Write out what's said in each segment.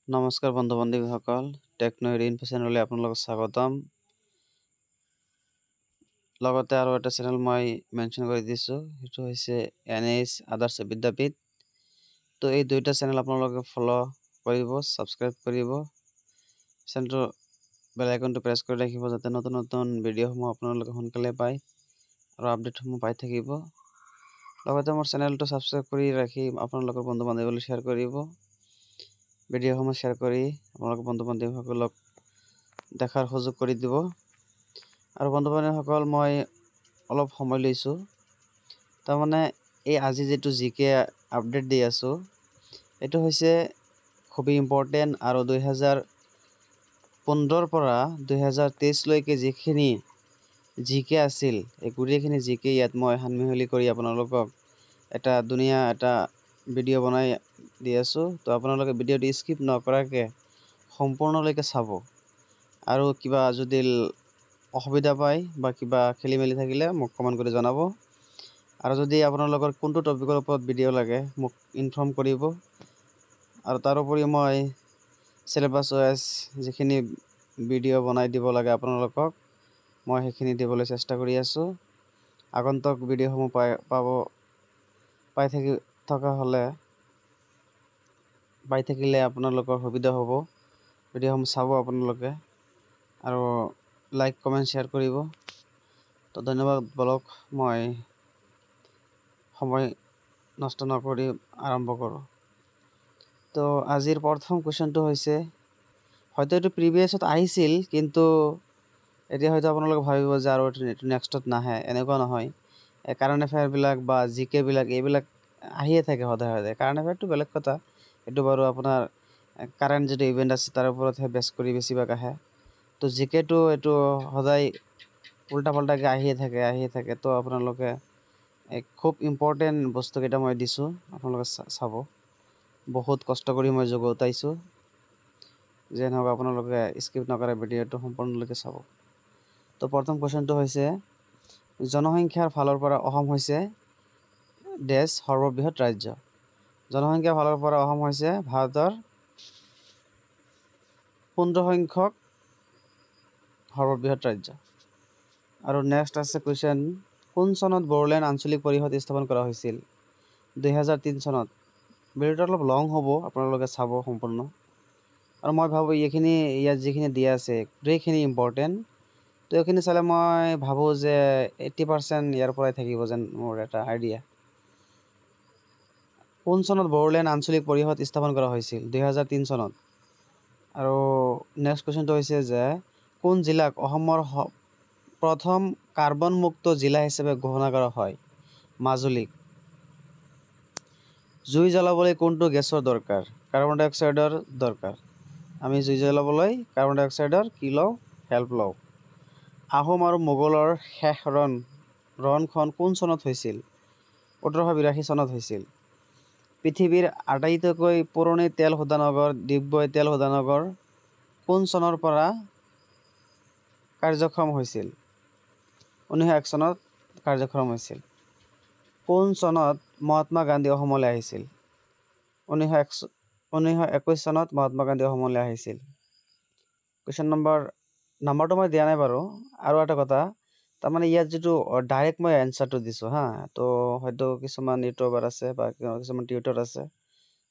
নমস্কাৰ বন্ধু বান্ধৱীসকল, taken' info চেনেললৈ আপোনালোকক স্বাগতম। লগতে আৰু এটা চেনেল মই মেনশ্যন কৰি দিছোঁ, সেইটো হৈছে এন এইচ আদৰ্শ বিদ্যাপীঠ। তো এই দুইটা চেনেল আপোনালোকে ফ'ল' কৰিব, ছাবস্ক্ৰাইব কৰিব, চেনেলটো বেল আইকনটো প্ৰেছ কৰি ৰাখিব, যাতে নতুন নতুন ভিডিঅ'সমূহ আপোনালোকে সোনকালে পায় আৰু আপডেটসমূহ পাই থাকিব। লগতে মোৰ চেনেলটো ছাবস্ক্ৰাইব কৰি ৰাখি আপোনালোকৰ বন্ধু বান্ধৱীলৈ শ্বেয়াৰ কৰিব, ভিডিঅ'সমূহ শ্বেয়াৰ কৰি আপোনালোকৰ বন্ধু বান্ধৱীসকলক দেখাৰ সুযোগ কৰি দিব। আৰু বন্ধু বান্ধৱীসকল, মই অলপ সময় লৈছোঁ, তাৰমানে এই আজি যিটো জি কে আপডেট দি আছোঁ, এইটো হৈছে খুবেই ইম্পৰ্টেণ্ট। আৰু 2015ৰ পৰা 2023লৈকে যিখিনি জি কে আছিল, এই গোটেইখিনি জি কে ইয়াত মই সানমিহলি কৰি আপোনালোকক এটা ধুনীয়া এটা ভিডিঅ' বনাই দি আছোঁ। তো আপোনালোকে ভিডিঅ'টো স্কিপ নকৰাকৈ সম্পূৰ্ণলৈকে চাব, আৰু কিবা যদি অসুবিধা পায় বা কিবা খেলি মেলি থাকিলে মোক কমেণ্ট কৰি জনাব। আৰু যদি আপোনালোকৰ কোনটো টপিকৰ ওপৰত ভিডিঅ' লাগে, মোক ইনফৰ্ম কৰিব। আৰু তাৰোপৰি মই চিলেবাছ ৱাইজ যিখিনি ভিডিঅ' বনাই দিব লাগে আপোনালোকক, মই সেইখিনি দিবলৈ চেষ্টা কৰি আছোঁ। আগন্তুক ভিডিঅ'সমূহ পাই পাব পাই থাকি থকা হ'লে, পাই থাকিলে আপোনালোকৰ সুবিধা হ'ব। ভিডিঅ'সমূহ চাব আপোনালোকে আৰু লাইক, কমেণ্ট, শ্বেয়াৰ কৰিব। তো ধন্যবাদ। বলক, মই সময় নষ্ট নকৰি আৰম্ভ কৰোঁ। তো আজিৰ প্ৰথম কুৱেশ্যনটো হৈছে, হয়তো এইটো প্ৰিভিয়াছত আহিছিল, কিন্তু এতিয়া হয়তো আপোনালোকে ভাবিব যে আৰু এইটো নেক্সটত নাহে। এনেকুৱা নহয়। কাৰেণ্ট এফেয়াৰবিলাক বা জি কেবিলাক, এইবিলাক আহিয়ে থাকে সদায় সদায়। কাৰেণ্ট এফেয়াৰটো বেলেগ কথা, এইটো বাৰু আপোনাৰ কাৰেণ্ট যিটো ইভেণ্ট আছে, তাৰ ওপৰতহে বেছ কৰি বেছিভাগ আহে। তো জি কেটো এইটো সদায় উল্টা পাল্টাকৈ আহিয়ে থাকে, আহিয়ে থাকে। তো আপোনালোকে খুব ইম্পৰ্টেণ্ট বস্তুকেইটা মই দিছোঁ, আপোনালোকে চাব। বহুত কষ্ট কৰি মই যুগুতাইছোঁ। যে নহওক, আপোনালোকে স্কিপ নকৰা ভিডিঅ'টো সম্পূৰ্ণলৈকে চাব। তো প্ৰথম কুৱেশ্যনটো হৈছে, জনসংখ্যাৰ ফালৰ পৰা অসম হৈছে ডেছ সৰ্ববৃহৎ ৰাজ্য। জনসংখ্যাৰ ফালৰ পৰা অসম হৈছে ভাৰতৰ 15 সংখ্যক সৰ্ববৃহৎ ৰাজ্য। আৰু নেক্সট আছে কুৱেশ্যন, কোন চনত বড়োলেণ্ড আঞ্চলিক পৰিষদ স্থাপন কৰা হৈছিল? 2003 চনত। ভিডিঅ'টো অলপ লং হ'ব, আপোনালোকে চাব সম্পূৰ্ণ। আৰু মই ভাবোঁ এইখিনি ইয়াত যিখিনি দিয়া আছে, গোটেইখিনি ইম্পৰ্টেণ্ট। তো এইখিনি চালে মই ভাবোঁ যে 80% ইয়াৰ পৰাই থাকিব যেন মোৰ এটা আইডিয়া। কোন চনত বড়োলেণ্ড আঞ্চলিক পৰিষদ স্থাপন কৰা হৈছিল? 2003 চনত। আৰু নেক্সট কুৱেশ্যনটো হৈছে যে কোন জিলাক অসমৰ প্ৰথম কাৰ্বনমুক্ত জিলা হিচাপে ঘোষণা কৰা হয়? মাজুলীক। জুই জ্বলাবলৈ কোনটো গেছৰ দৰকাৰ? কাৰ্বন ডাই অক্সাইডৰ দৰকাৰ। আমি জুই জ্বলাবলৈ কাৰ্বন ডাই অক্সাইডৰ কি লওঁ? হেল্প লওঁ। আহোম আৰু মোগলৰ শেষ ৰণখন কোন চনত হৈছিল? 1882 চনত হৈছিল। পৃথিৱীৰ আটাইতকৈ পুৰণি তেল শোধনাগাৰ ডিগবৈ তেল শোধনাগাৰ কোন চনৰ পৰা কাৰ্যক্ষম হৈছিল? 1901 চনত কাৰ্যক্ষম হৈছিল। কোন চনত মহাত্মা গান্ধী অসমলৈ আহিছিল? 1921 চনত মহাত্মা গান্ধী অসমলৈ আহিছিল। কুৱেশ্যন নাম্বাৰটো মই দিয়া নাই বাৰু। আৰু এটা কথা, তাৰমানে ইয়াত যিটো ডাইৰেক্ট মই এনচাৰটো দিছোঁ, হা, তো হয়তো কিছুমান ইউটিউবাৰ আছে বা কিছুমান টিউটৰ আছে,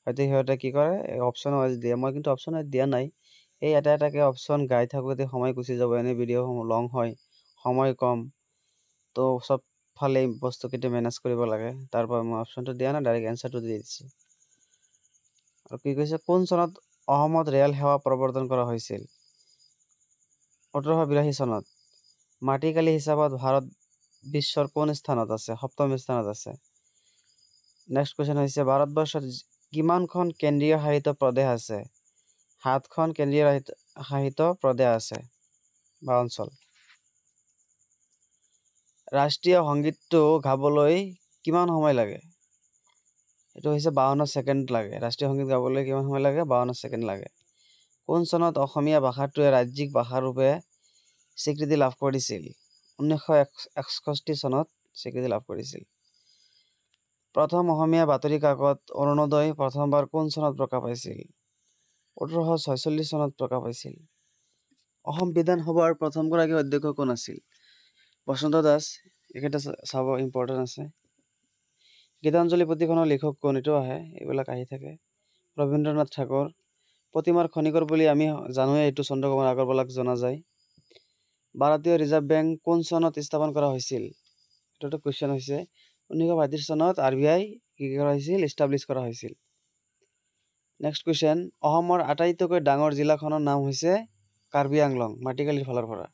হয়তো সিহঁতে কি কৰে, অপশ্যন ৱাইজ দিয়ে। মই কিন্তু অপশ্যন ৱাইজ দিয়া নাই। এই এটা এটাকৈ অপশ্যন গাই থাকোঁতে সময় গুচি যাব, এনেই ভিডিঅ'সমূহ লং হয়, সময় কম, তো চবফালে বস্তুকেইটা মেনেজ কৰিব লাগে। তাৰ পৰা মই অপশ্যনটো দিয়া নাই, ডাইৰেক্ট এনচাৰটো দি দিছোঁ। আৰু কি কৈছে? কোন চনত অসমত ৰেল সেৱা প্ৰৱৰ্তন কৰা হৈছিল? 1882 চনত। মাটিকালি হিচাপত ভাৰত বিশ্বৰ কোন স্থানত আছে? সপ্তম স্থানত আছে। নেক্সট কুৱেশ্যন হৈছে, ভাৰতবৰ্ষত কিমানখন কেন্দ্ৰীয় শাসিত প্ৰদেশ আছে? সাতখন কেন্দ্ৰীয় শাসিত প্ৰদেশ আছে বা অঞ্চল। ৰাষ্ট্ৰীয় সংগীতটো গাবলৈ কিমান সময় লাগে? এইটো হৈছে 52 ছেকেণ্ড লাগে। ৰাষ্ট্ৰীয় সংগীত গাবলৈ কিমান সময় লাগে? 52 ছেকেণ্ড লাগে। কোন চনত অসমীয়া ভাষাটোৱে ৰাজ্যিক ভাষাৰূপে স্বীকৃতি লাভ কৰিছিল? 1961 চনত স্বীকৃতি লাভ কৰিছিল। প্ৰথম অসমীয়া বাতৰি কাকত অৰুণোদয় প্ৰথমবাৰ কোন চনত প্ৰকাশ পাইছিল? 1846 চনত প্ৰকাশ পাইছিল। অসম বিধানসভাৰ প্ৰথমগৰাকী অধ্যক্ষ কোন আছিল? বসন্ত দাস। এইকেইটা চাব, ইম্পৰ্টেণ্ট আছে। গীতাঞ্জলি পুথিখনৰ লিখক কোন? এইটো আহে, এইবিলাক আহি থাকে। ৰবীন্দ্ৰনাথ ঠাকুৰ। প্ৰতিমাৰ খনিকৰ বুলি আমি জানোৱেই, এইটো চন্দ্ৰকুমাৰ আগৰৱালাক জনা যায়। ভাৰতীয় ৰিজাৰ্ভ বেংক কোন চনত স্থাপন কৰা হৈছিল? এইটো এটা কুৱেশ্যন হৈছে। 1935 চনত আৰ বি আই কি কৰা হৈছিল? ইষ্টাব্লিছ কৰা হৈছিল। নেক্সট কুৱেশ্যন, অসমৰ আটাইতকৈ ডাঙৰ জিলাখনৰ নাম হৈছে কাৰ্বি আংলং, মাটিকালিৰ ফালৰ পৰা।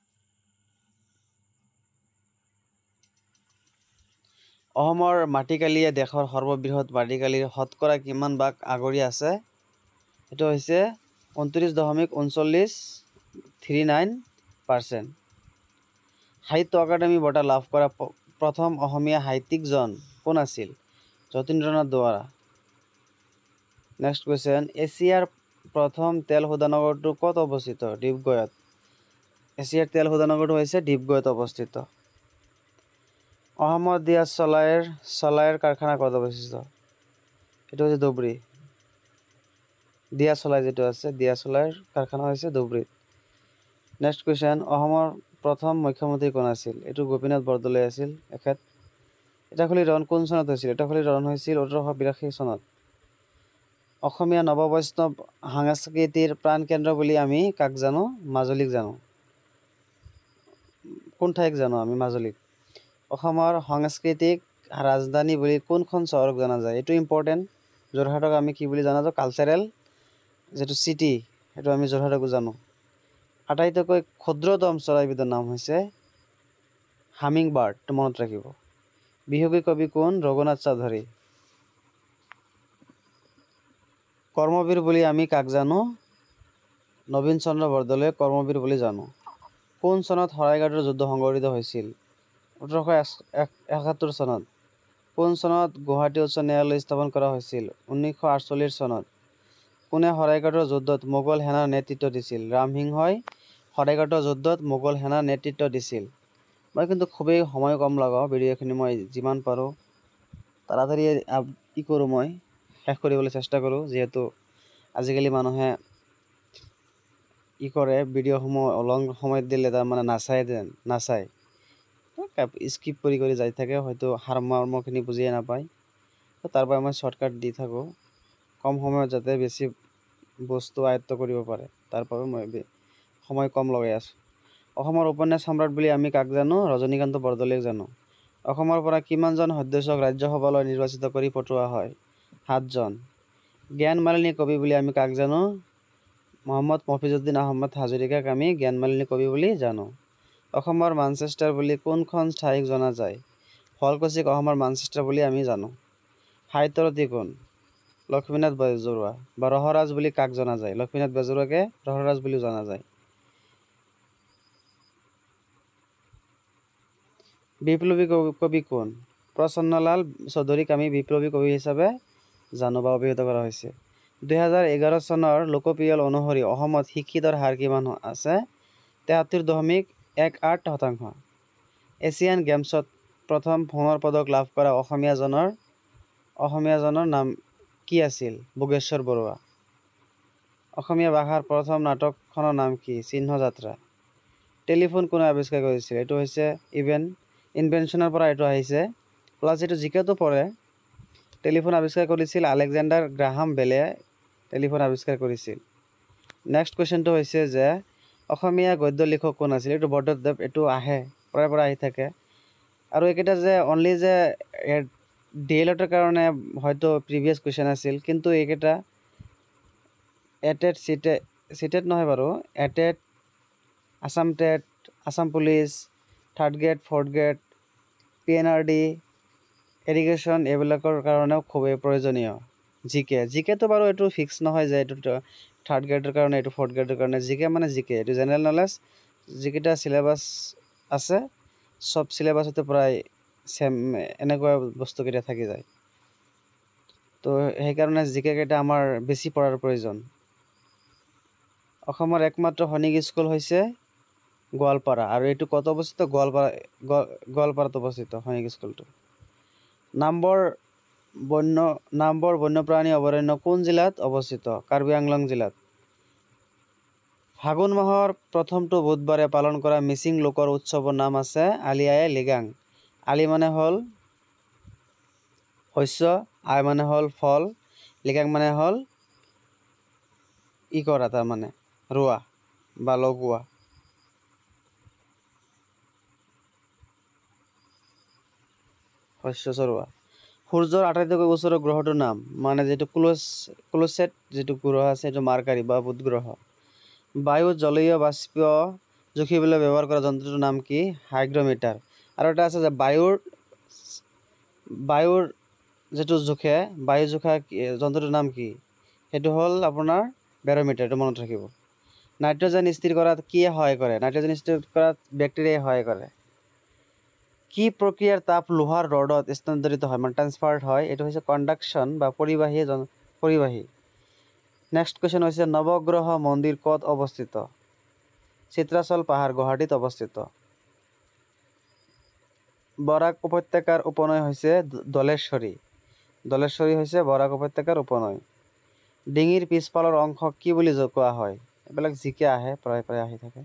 অসমৰ মাটিকালিয়ে দেশৰ সৰ্ববৃহৎ মাটিকালিৰ শতকৰা কিমান ভাগ আগুৰি আছে? এইটো হৈছে 29.39 39%। সাহিত্য একাডেমী বঁটা লাভ কৰা প্ৰথম অসমীয়া সাহিত্যিকজন কোন আছিল? যতীন্দ্ৰনাথ দুৱৰা। নেক্সট কুৱেশ্যন, এছিয়াৰ প্ৰথম তেল শোধনাগাৰটো ক'ত অৱস্থিত? ডিগবৈত। এছিয়াৰ তেল শোধনাগাৰটো হৈছে ডিগবৈত অৱস্থিত। অসমত দিয়া চলাইৰ কাৰখানা ক'ত অৱস্থিত? এইটো হৈছে ধুবুৰী। দিয়া চলাই যিটো আছে, দিয়া চলাইৰ কাৰখানা হৈছে ধুবুৰীত। নেক্সট কুৱেশ্যন, অসমৰ প্ৰথম মুখ্যমন্ত্ৰী কোন আছিল? এইটো গোপীনাথ বৰদলৈ আছিল এখেত। ইটাখুলি ৰণ কোন চনত হৈছিল? ইটাখুলি ৰণ হৈছিল 1882 চনত। অসমীয়া নৱবৈষ্ণৱ সাংস্কৃতিৰ প্ৰাণকেন্দ্ৰ বুলি আমি কাক জানো? মাজুলীক জানো। কোন ঠাইক জানো আমি? মাজুলীক। অসমৰ সাংস্কৃতিক ৰাজধানী বুলি কোনখন চহৰক জনা যায়? এইটো ইম্পৰ্টেণ্ট। যোৰহাটক আমি কি বুলি জনা যাওঁ? কালচাৰেল যিটো চিটি, সেইটো আমি যোৰহাটকো জানো। আটাইতকৈ ক্ষুদ্ৰতম চৰাইবিধৰ নাম হৈছে হামিং বাৰ্ড, মনত ৰাখিব। বিহগী কবি কোন? ৰঘুনাথ চৌধুৰী। কৰ্মবীৰ বুলি আমি কাক জানো? নবীন চন্দ্ৰ বৰদলৈ কৰ্মবীৰ বুলি জানো। কোন চনত শৰাইঘাটৰ যুদ্ধ সংঘটিত হৈছিল? 1871 চনত। কোন চনত গুৱাহাটী উচ্চ ন্যায়ালয় স্থাপন কৰা হৈছিল? 1948 চনত। কোনে শৰাইঘাটৰ যুদ্ধত মোগল সেনাৰ নেতৃত্ব দিছিল? ৰামসিংহই শৰাইঘাটৰ যুদ্ধত মোগল সেনাৰ নেতৃত্ব দিছিল। মই কিন্তু খুবেই সময় কম লগাওঁ ভিডিঅ'খিনি, মই যিমান পাৰোঁ তাড়াতাড়ি কি কৰোঁ, মই শেষ কৰিবলৈ চেষ্টা কৰোঁ, যিহেতু আজিকালি মানুহে কি কৰে, ভিডিঅ'সমূহ লং সময়ত দিলে তাৰমানে নাচায়, যেন নাচায়, স্কিপ কৰি কৰি যাই থাকে, হয়তো সাৰমৰ্মখিনি বুজিয়ে নাপায়। তাৰ বাবে মই শ্বৰ্টকাট দি থাকোঁ, কম সময়ত যাতে বেছি বস্তু আয়ত্ব কৰিব পাৰে, তাৰ বাবে মই সময় কম লগাই আছোঁ। অসমৰ উপন্যাস সম্ৰাট বুলি আমি কাক জানো? ৰজনীকান্ত বৰদলৈক জানো। অসমৰ পৰা কিমানজন সদস্যক ৰাজ্যসভালৈ নিৰ্বাচিত কৰি পঠোৱা হয়? সাতজন। জ্ঞানমালিনী কবি বুলি আমি কাক জানো? মহম্মদ মফিজুদ্দিন আহমেদ হাজৰিকাক আমি জ্ঞানমালিনী কবি বুলি জানো। অসমৰ মানচেষ্টাৰ বুলি কোনখন ঠাইক জনা যায়? শুৱালকুছিক অসমৰ মানচেষ্টাৰ বুলি আমি জানো। সাহিত্যৰথী কোন? লক্ষ্মীনাথ বেজবৰুৱা। বা ৰসৰাজ বুলি কাক জনা যায়? লক্ষ্মীনাথ বেজবৰুৱাকে ৰসৰাজ বুলিও জনা যায়। বিপ্লৱী কবি কোন? প্ৰসন্নলাল চৌধুৰীক আমি বিপ্লৱী কবি হিচাপে জানো বা অভিহিত কৰা হৈছে। 2011 চনৰ লোকপিয়ল অনুসৰি অসমত শিক্ষিতৰ হাৰ কিমান আছে? 73.18%। এছিয়ান গেমছত প্ৰথম সোণৰ পদক লাভ কৰা অসমীয়াজনৰ নাম কি আছিল? ভোগেশ্বৰ বৰুৱা। অসমীয়া ভাষাৰ প্ৰথম নাটকখনৰ নাম কি? চিহ্নযাত্ৰা। টেলিফোন কোনে আৱিষ্কাৰ কৰিছিল? এইটো হৈছে ইভেন ইনভেনশ্যনৰ পৰা এইটো আহিছে, প্লাছ এইটো জিকেতো পৰে। টেলিফোন আৱিষ্কাৰ কৰিছিল আলেকজেণ্ডাৰ গ্ৰাহাম বেলে টেলিফোন আৱিষ্কাৰ কৰিছিল। নেক্সট কুৱেশ্যনটো হৈছে যে অসমীয়া গদ্য লিখক কোন আছিল? এইটো ভট্টদেৱ। এইটো আহে, প্ৰায় পৰা আহি থাকে। আৰু এইকেইটা যে অনলি যে ডি এল এডৰ কাৰণে হয়তো প্ৰিভিয়াছ কুৱেশ্যন আছিল, কিন্তু এইকেইটা এটেট, চিটেট, চিটেট নহয় বাৰু, ATET, Assam TET, Assam Police, third grade, fourth grade, PNRD, irrigation, এইবিলাকৰ কাৰণেও খুবেই প্ৰয়োজনীয়। জি কে, জি কেটো বাৰু এইটো ফিক্স নহয় যে এইটো থাৰ্ড গ্ৰেডৰ কাৰণে, এইটো ফ'ৰ্থ গ্ৰেডৰ কাৰণে। জি কে মানে জি কে, এইটো জেনেৰেল নলেজ। যিকেইটা চিলেবাছ আছে, চব চিলেবাছতে প্ৰায় ছেম এনেকুৱা বস্তুকেইটা থাকি যায়। তো সেইকাৰণে জি কে কেইটা আমাৰ বেছি পঢ়াৰ প্ৰয়োজন। অসমৰ একমাত্ৰ সৈনিক স্কুল হৈছে গোৱালপাৰা। আৰু এইটো ক'ত অৱস্থিত? গোৱালপাৰা, গোৱালপাৰাত অৱস্থিত সৈনিক স্কুলটো। নামবৰ বন্যপ্ৰাণী অভয়াৰণ্য কোন জিলাত অৱস্থিত? কাৰ্বি আংলং জিলাত। ফাগুন মাহৰ প্ৰথমটো বুধবাৰে পালন কৰা মিচিং লোকৰ উৎসৱৰ নাম আছে আলি আয়ে লৃগাং। আলি মানে হ'ল শস্য, আই মানে হ'ল ফল, লৃগাং মানে হ'ল ই কৰা, তাৰমানে ৰোৱা বা লগোৱা। শস্য চৰোৱা। সূৰ্যৰ আটাইতকৈ ওচৰৰ গ্ৰহটোৰ নাম, মানে যিটো ক্লোচেট যিটো গ্ৰহ আছে সেইটো মাৰ্কাৰী বা বুধ গ্ৰহ। বায়ু জলীয় বাষ্প জুখিবলৈ ব্যৱহাৰ কৰা যন্ত্ৰটোৰ নাম কি? হাইগ্ৰ'মিটাৰ। আৰু এটা আছে যে বায়ুৰ বায়ুৰ যিটো জোখে, বায়ু জোখা যন্ত্ৰটোৰ নাম কি? সেইটো হ'ল আপোনাৰ বেৰ'মিটাৰ, এইটো মনত ৰাখিব। নাইট্ৰজেন স্থিৰ কৰাত কিয়ে সহায় কৰে? নাইট্ৰজেন স্থিৰ কৰাত বেক্টেৰিয়াই সহায় কৰে। কি প্ৰক্ৰিয়াৰ তাপ লোহাৰ ৰডত স্থানান্তৰিত হয়, মানে ট্ৰান্সফাৰ্ড হয়? এইটো হৈছে কণ্ডাকশ্যন বা পৰিবাহী পৰিবাহী। নেক্সট কুৱেশ্যন হৈছে নৱগ্ৰহ মন্দিৰ ক'ত অৱস্থিত? চিত্ৰাচল পাহাৰ, গুৱাহাটীত অৱস্থিত। বৰাক উপত্যকাৰ উপনৈ হৈছে দলেশ্বৰী। দলেশ্বৰী হৈছে বৰাক উপত্যকাৰ উপনৈ। ডিঙিৰ পিছফালৰ অংশ কি বুলি কোৱা হয়? এইবিলাক জিকে আহে, প্ৰায় প্ৰায় আহি থাকে।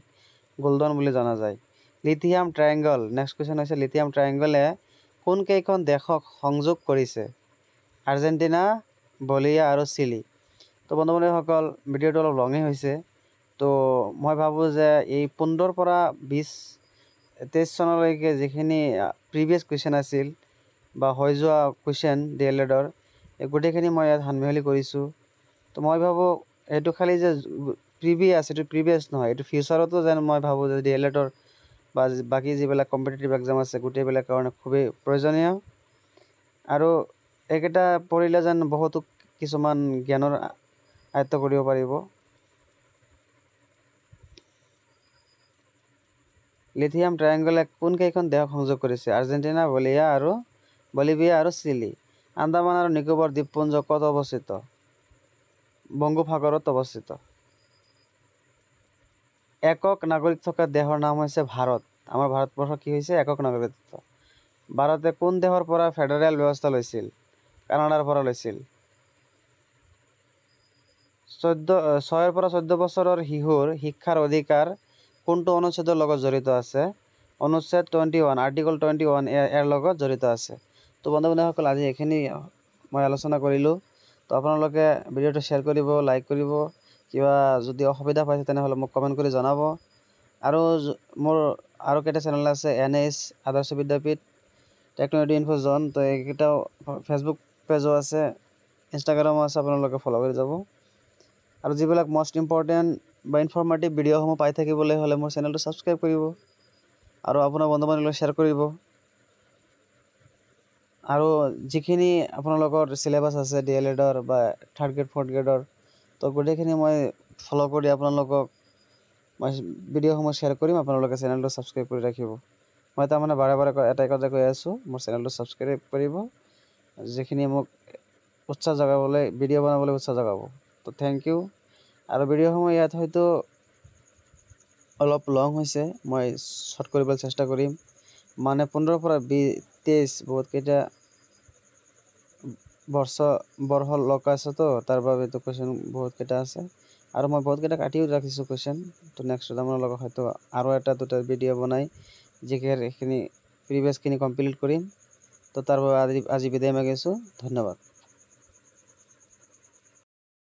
গোল্ডন বুলি জনা যায়। লিথিয়াম ট্ৰায়েংগল, নেক্সট কুৱেশ্যন হৈছে লিথিয়াম ট্ৰায়েংগলে কোনকেইখন দেশক সংযোগ কৰিছে? আৰ্জেণ্টিনা, বলিয়া আৰু চিলি। তো বন্ধু বান্ধৱীসকল, ভিডিঅ'টো অলপ লঙেই হৈছে, তো মই ভাবোঁ যে এই 15ৰ পৰা 20-23 চনলৈকে যিখিনি প্ৰিভিয়াছ কুৱেশ্যন আছিল বা হৈ যোৱা কুৱেশ্যন ডি এল এডৰ, এই গোটেইখিনি মই ইয়াত সানমিহলি কৰিছোঁ। তো মই ভাবোঁ এইটো খালি যে প্ৰিভিয়াছ, এইটো প্ৰিভিয়াছ নহয়, এইটো ফিউচাৰতো যেন মই ভাবোঁ যে ডি এল এডৰ বা বাকী যিবিলাক কম্পিটিটিভ এক্সাম আছে গোটেইবিলাক কাৰণে খুবেই প্ৰয়োজনীয়। আৰু এইকেইটা পঢ়িলে যেন বহুতো কিছুমান জ্ঞানৰ আয়ত্ব কৰিব পাৰিব। লিথিয়াম ট্ৰায়েংগলে কোনকেইখন দেশক সংযোগ কৰিছে? আৰ্জেণ্টিনা, বলিভিয়া আৰু চিলি। আন্দামান আৰু নিকোবৰ দ্বীপপুঞ্জ ক'ত অৱস্থিত? বংগোপসাগৰত অৱস্থিত। একক নাগৰিক থকা দেশৰ নাম হৈছে ভাৰত। আমাৰ ভাৰতবৰ্ষ কি হৈছে? একক নাগৰিকত্ব। ভাৰতে কোন দেশৰ পৰা ফেডাৰেল ব্যৱস্থা লৈছিল? কানাডাৰ পৰা লৈছিল। 6ৰ পৰা 14 বছৰৰ শিশুৰ শিক্ষাৰ অধিকাৰ কোনটো অনুচ্ছেদৰ লগত জড়িত আছে? অনুচ্ছেদ 21, আৰ্টিকল 21 ইয়াৰ লগত জড়িত আছে। তো বন্ধু বান্ধৱীসকল, আজি এইখিনি মই আলোচনা কৰিলোঁ। তো আপোনালোকে ভিডিঅ'টো শ্বেয়াৰ কৰিব, লাইক কৰিব, কিবা যদি অসুবিধা পাইছে তেনেহ'লে মোক কমেণ্ট কৰি জনাব। আৰু মোৰ আৰু কেইটা চেনেল আছে, এন এইচ আদৰ্শ বিদ্যাপীঠ, টেকন'লজি ইনফো জন, তো এইকেইটাও ফেচবুক পেজো আছে, ইনষ্টাগ্ৰামো আছে, আপোনালোকে ফ'ল' কৰি যাব। আৰু যিবিলাক মষ্ট ইম্পৰ্টেণ্ট বা ইনফৰ্মেটিভ ভিডিঅ'সমূহ পাই থাকিবলৈ হ'লে মোৰ চেনেলটো ছাবস্ক্ৰাইব কৰিব আৰু আপোনাৰ বন্ধু বান্ধৱীলৈ শ্বেয়াৰ কৰিব। আৰু যিখিনি আপোনালোকৰ চিলেবাছ আছে ডি এল এডৰ বা থাৰ্ড গ্ৰেড ফ'ৰ্থ গ্ৰেডৰ, তো গোটেইখিনি মই ফ'ল' কৰি আপোনালোকক মই ভিডিঅ'সমূহ শ্বেয়াৰ কৰিম। আপোনালোকে চেনেলটো ছাবস্ক্ৰাইব কৰি ৰাখিব। মই তাৰমানে বাৰে বাৰে এটাই কথা কৈ আছোঁ, মোৰ চেনেলটো ছাবস্ক্ৰাইব কৰিব, যিখিনি মোক উৎসাহ জগাবলৈ, ভিডিঅ' বনাবলৈ উৎসাহ জগাব। তো thank U. আৰু ভিডিঅ'সমূহ ইয়াত হয়তো অলপ লং হৈছে, মই শ্বৰ্ট কৰিবলৈ চেষ্টা কৰিম। মানে 15ৰ পৰা 20-23 বহুতকেইটা বৰ্ষ লগ আছে, তো তাৰ বাবে এইটো কুৱেশ্যন বহুতকেইটা আছে আৰু মই বহুতকেইটা কাটিও ৰাখিছোঁ কুৱেশ্যন। তো নেক্সট আপোনালোকক হয়তো আৰু এটা দুটা ভিডিঅ' বনাই জিকেৰ এইখিনি প্ৰিভিয়াছখিনি কমপ্লিট কৰিম। তো তাৰ বাবে আজি বিদায় মাগিছোঁ, ধন্যবাদ।